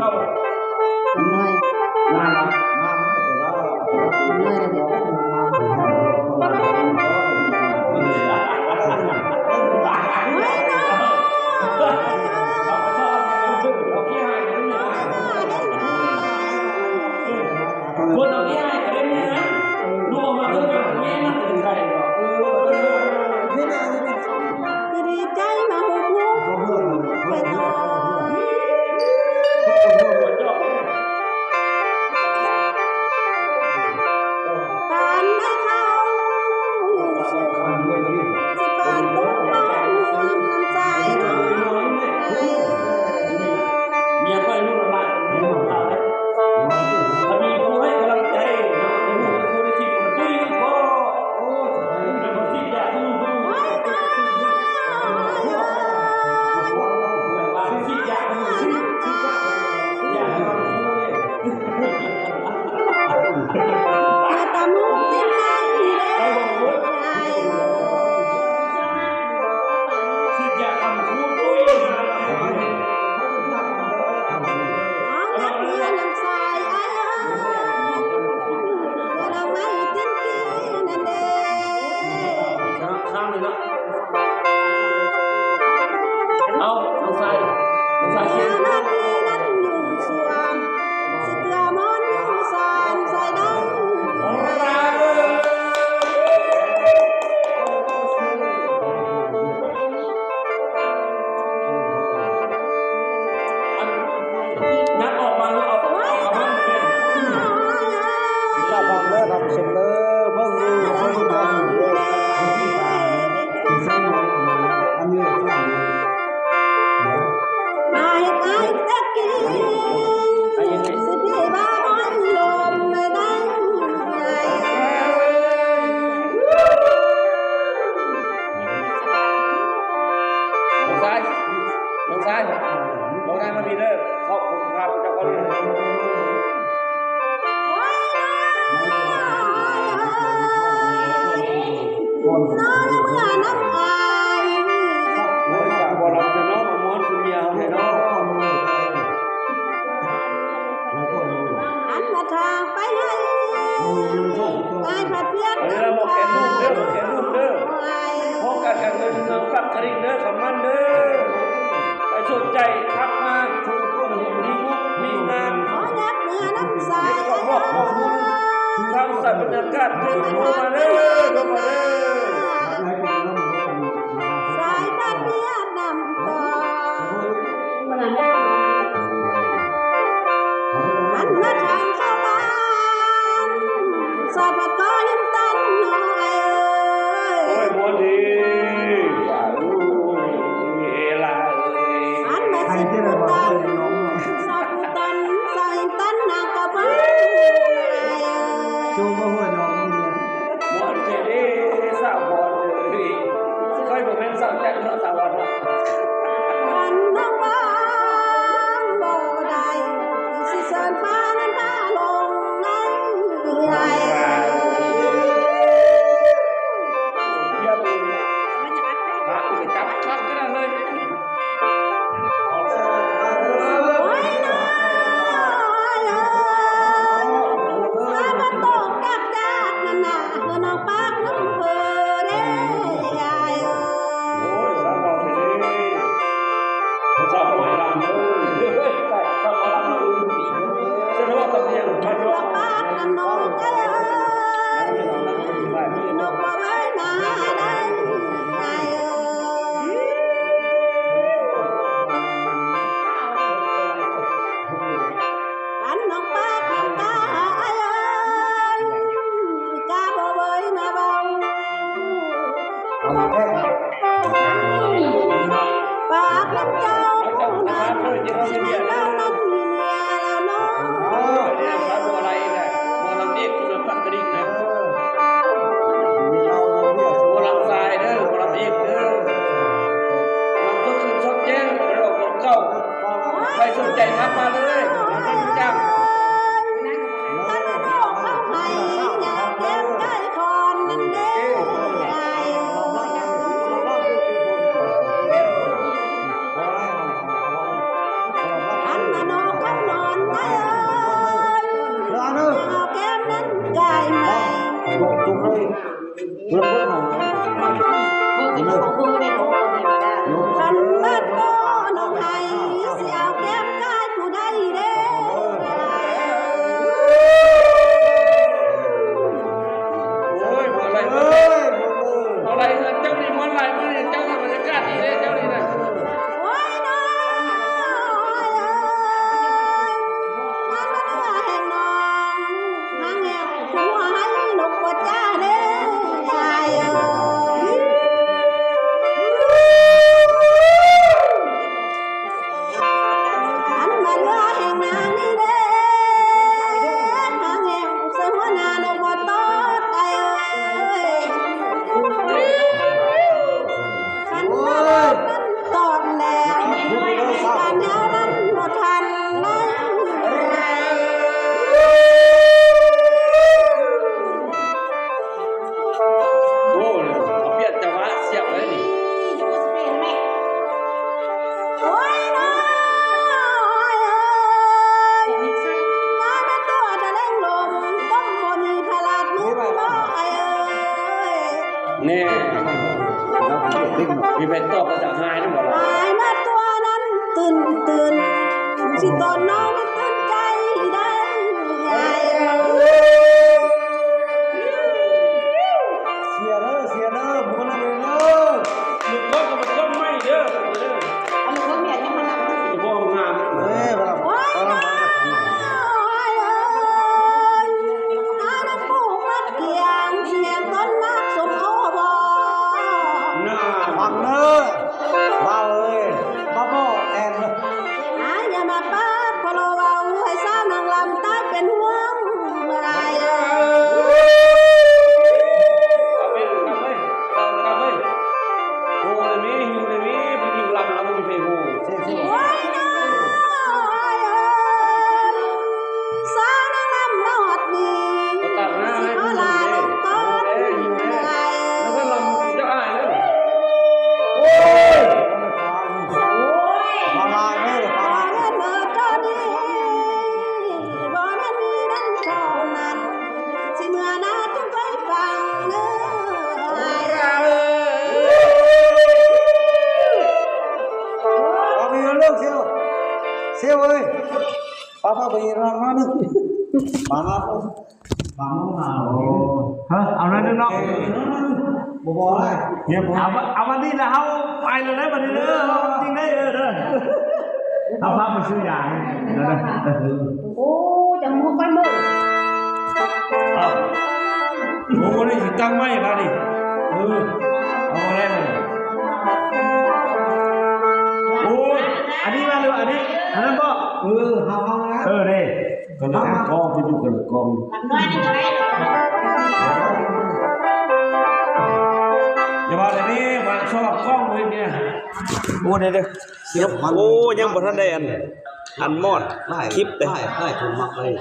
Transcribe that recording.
ເອົາ ນ້ອຍ ນ້ອຍລະເດ ຄົນເອົາແກ້ໃຫ້ກໍໄດ້ເມຍນະ ລູກອອກມາຄືກັນແມ່ນະ ເປັນໃຄເນາະ ເອີ ດີໃຈມາຮູ້ ໄປຕໍ່ ປານໃດເຂົາ ຊິປານຕົກມາຮ່ວມນ້ຳໃຈນ້ອງ ເມຍຂ້ອຍຮູ້ລະບາດ ເມຍຂ້ອຍ ຖ້າມີຜູ້ໃຫ້ກຳລັງໃຈ ເອົາ ນ້ອງຊາຍ ນ້ອງຊາຍ ເຊຍ ເມຍນັ້ນຢູ່ສວນ ຊິເກືອໝອນຢູ່ສອນ ໃສ່ໄດ້ ຍັບອອກມາ ອອກມາ ອອກມາ ເຈົ້າຟັງເດີ ທ່ານຜູ້ຊົມເດີ ເບິ່ງຢູ່ ເບິ່ງຢູ່ ມາເຮັດອ້າຍແຕກກີ້ ຊິພີ່ວ່າອ້ອນລົມໄດ້ ນ້ອງຊາຍ ນ້ອງຊາຍ ນ້ອງຊາຍ ມາພີ້ເດີ ເຂົ້າ ພາເຈົ້າເຂົ້າ ໂອ້ຍ ສາວບໍ່ລຳຊະເນາະ ມາມ່ວນຄືເມຍເຮົາແທ້ເນາະ ອັນວ່າທາງໄປໃຫ້ ໄປພັດວຽດ ເອີ ບໍ່ແກ່ນລູກເດີ ບໍ່ແກ່ນລູກເດີ ຫ້ອງການການເງິນເມືອງປາກທະລິງເດີ ຄຳໝັ້ນເດີ ໃຜສົນໃຈທັກມາ ມີງານ ຂໍແນບເມືອນຳສາຍ ເຮັດກອງຮອບກອງບຸນ ສ້າງສັນບັນຍາກາດ ເຊີນໂທມາເດີ ໂທມາເດີ ສາຍພັດວຽດນຳກອງ ອັນມາທາງເຂົ້າບ້ານ ສາວພັດກໍຍັງຕັນນ້ອຍເອີຍ ໂອ້ຍ ມ່ວນດີ ເອລາເອີຍ ອັນມາສິບຜູ້ຕັນ ສາວຜູ້ຕັນ ສາວເຫັນຕັນນາງກໍເບິ່ງ ຈູງບໍ່ຫົວຍອມນີ້ ມ່ວນແທ້ເດ້ ສາວມ່ວນເອີຍ ຂ້ອຍບໍ່ແມ່ນສາວຈັນເນາະ ສາວວັນເນາະ ຄັນນ້ອງບາງບໍ່ໄດ້ ຊິເຊີນຟ້ານັ້ນພາລົງໄດ້ ຢຽບ ພາໄປຈັບຄັກຂະໜາດເລີຍ. ໂອ້ຍ ນ້ອຍເອີຍ ສາມາດຕົກກັບຈາກນັ້ນນະ ເພື່ອນ້ອງປາກນ້ຳເພີເດ້ ອ້າຍເອີຍ. ໂອ້ຍ ສາວເວົ້າເດ້ ສາວເວົ້າໃຫ້ຫຼານເອີຍ ສາວເວົ້າໃຫ້ຫຼານເອີຍ ສາວເວົ້າສຳນຽງ ນ້ອງປາກນ້ຳນ້ອງເອີຍ ນ້ອງບໍ່ເອີຍມາໄດ້ ອ້າຍເອີຍ. ອັນນ້ອງປາກນ້ຳຕາອ້າຍເອີຍ ກະບໍ່ເວີຍມາເວົ້າ ປາກນ້ຳເຈົ້າຜູ້ນັ້ນ ຊິແມ່ນເວົ້ານັ້ນເມຍລາວນ້ອຍ ໝໍລຳເອກເມືອງປາກກະດິງນະ ໝໍລຳຊາຍເດີ ໝໍລຳເອກເດີ ລຳສົດຊື່ນສົດແຈ້ງ ລຳດອກດອກເກົ້າ ໃຜສົນໃຈທັກມາເລີຍ ລຳຈັກ ອັນມ ຄັນມາໂຕນ້ອງໃຫ້ ຊິເອົາແກ້ມກາຍຜູ້ໃດເດ້. ໂອ້ຍ ບໍ່ໄດ້ ບໍ່ໄດ້ ເຮືອນເຈົ້ານີ້ມ່ວນຫຼາຍ ມື້ນີ້ເຈົ້າບັນຍາກາດດີເດ້ ເຈົ້ານີ້ນະ. ໂອ້ຍ ນ້ອງເອີຍ ງານມາເຫຼືອແຫ່ງນ້ອງ ຫາແງວຫົວໃຫ້ນົກບໍ່ຈ້າເດ້ ອ້າຍເອີຍ. ອັນມາເຫຼືອແຫ່ງນາງນີ້ເດ້ ຫາແງວໃສ່ຫົວໜ້ານົກບໍ່ຕອດ ອ້າຍເອີຍ. ຄັນວ່າມັນຕອດແລ້ວ ການຍາວນັ້ນບໍ່ທັນໄດ້. ໂອ້ ເອົາປ່ຽນຈັງຫວະສຽບເລີຍນີ້. ໂອ້ຍ ນ້ອງເອີຍ ມາ ມາຕົວະທະແຫຼງລົມ ຕົ້ມບໍ່ມີພະລາດມືບໍ່ ອ້າຍເອີຍ. ແນ່ ມີໃຜຕອບແລ້ວຈະຫາຍນຳບໍ່ລະ? ອ້າຍມາຕົວະນັ້ນຕື່ນໆ ຊິຕອນນ້ອງນັ້ນຕື່ນໃຈໄດ້ ອ້າຍເອີຍ. ເສຍເດີ ເສຍເດີ ບໍ່ນຳເດີ. ມືກ້ອງກໍບໍ່ຕ້ອງໄໝເດີ ເດີ. ອັນນີ້ເຂົາເມຍຍັງມານັ່ງ ຈະບໍ່ງາມ. ເອີ ໂອ້ຍ ນ້ອງເອີຍ ອາ ນັ້ນປູກໝາກກຽງ ສຽງຕົ້ນໝາກສົ້ມໂອບໍ. ນະ ຟັງເດີ ບ່າວເອີຍ ມາບອກແອນ ອາ ຢ່າມາປາກ ເພາະເວົ້າໃຫ້ສາວນາງລຳຕາຍເປັນຫ່ວງ ອ້າຍເອີຍ. ເອົາເວີຍ ເອົາເວີຍ ເອົາເວີຍ. ໂອ້ ໄດ້ມີ ຫິວໄດ້ມີ ຜູ້ຍິງລຳລະບໍ່ມີໃຜຮູ້. ໂອ້ຍ ນ້ອງເອີຍ ສາວນາງລຳມາຮອດນີ້ ຊິຂໍລາລົງກ່ອນ ເອີ ຫິວແລ້ວ ແລ້ວກໍລຳຈະອາຍແລ້ວ. ໂອ້ຍ ໂອ້ຍ ມາລາຍເດີ ມາລາຍເດີ ເດີ ຕອນນີ້ ບໍ່ແມ່ນມີນັ້ນເທົ່ານັ້ນ ຊິເມືອໜ້າຈຶ່ງໄປຟັງເດີ ອ້າຍເອີຍ. ເອົາໄປເລີກ ສ່ຽວ ສ່ຽວເອີຍ ປ້າ ປ້າ ໄປອີກລອບໜຶ່ງ ປ້າ ປ້າ ປ້າ ໂອ້ ຮະ ເອົາໜ້ອຍໜຶ່ງເນາະ ບໍ່ ບໍ່ໄດ້ ເອົາ ເອົາບັດນີ້ລະ ເຮົາໄປແລ້ວໄດ໋ບັດນີ້ເດີ ເອົາຈິງໄດ໋ ເອີ ເດີ. ເອົາພາໄປຊື້ຢາໃຫ້ ໂອ້ ຈະຮູ້ໄປໝົດ. ເອົາ ໂອ້ ນີ້ຊິຕັ້ງໄມ້ລະນີ້ ເອີ ເອົາມາໄດ້. ໂອ້ຍ ອັນນີ້ມາເລີຍ ອັນນີ້ ອັນນັ້ນບໍ່ ເອີ ເອົາ ເອົາ ເອີ ເດ້ ກະເລີຍກ້ອງ ໄປຢູ່ກະເລີຍກ້ອງ ມັນນ້ອຍນີ້ກະໄດ້ ຢ່າວ່າແຕ່ນີ້ ວາງຊອກກ້ອງໄວ້ເນຍ ໂອ້ ເດ້ ເດ້ ໂອ້ ຍັງບໍ່ທັນໄດ້ອັນ ອັນມອດຄລິບເດ້ ຫຼາຍຄົນມັກເລີຍ.